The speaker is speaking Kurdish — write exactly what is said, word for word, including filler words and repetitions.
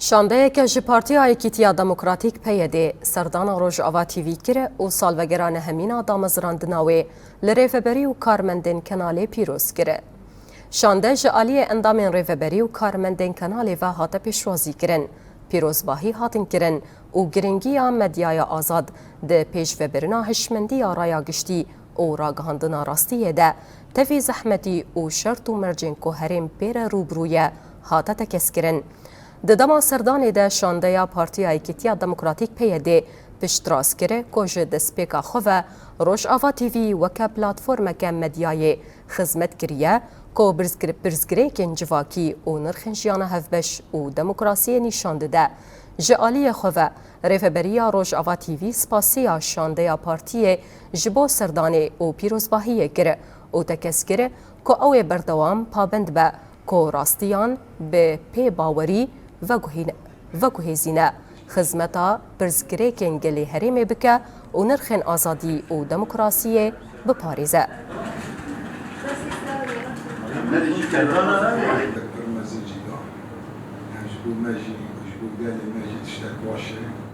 Şandeyeke ji Partiya Yekîtiya Demokratîk, P Y D, serdana Rojava T V kir û salvegera nehemîn a damezrandina wê li rêveberî û karmendên Kenalê pîroz kir. Şande ji aliyê endamên rêveberî û karmendên Kenalê ve hate pêşwazî kirin, pîrozbahî hatin kirin û giringiya medyaya azad di pêşvebirina hişmendiya raya giştî û ragihandina rastiyê de tevî zehmetî û şert û mercên ku herêm pê re rûbirû ye, hate tekez kirin. Di dema serdanê de şandeya Partiya Yekîtiya Demokratîk, P Y D, piştrast kir ku ji destpêka xwe ve Rojava T V weke platformeke medyayê xizmet kiriye ku birzgir-, pirsgirêkên civakî û nirxên jiyana hevbeş û demokrasiyê nîşan dide. Ji aliyê xwe ve Rêveberiya Rojava T V spasiya şandeya partiyê ji bo serdanê û pîrozbahiyê kir û tekez kir ku ew ê berdewam pabend be ku rastiyan bi pêbawerî veguhîne, veguhêzîne, xizmeta pirsgirêkên gelê herêmê bike û nirxên azadî û demokrasiyê biparêze. Pir mezin jî da. Em ji bo me jî, ji bo gelê me jî tiştek baş e.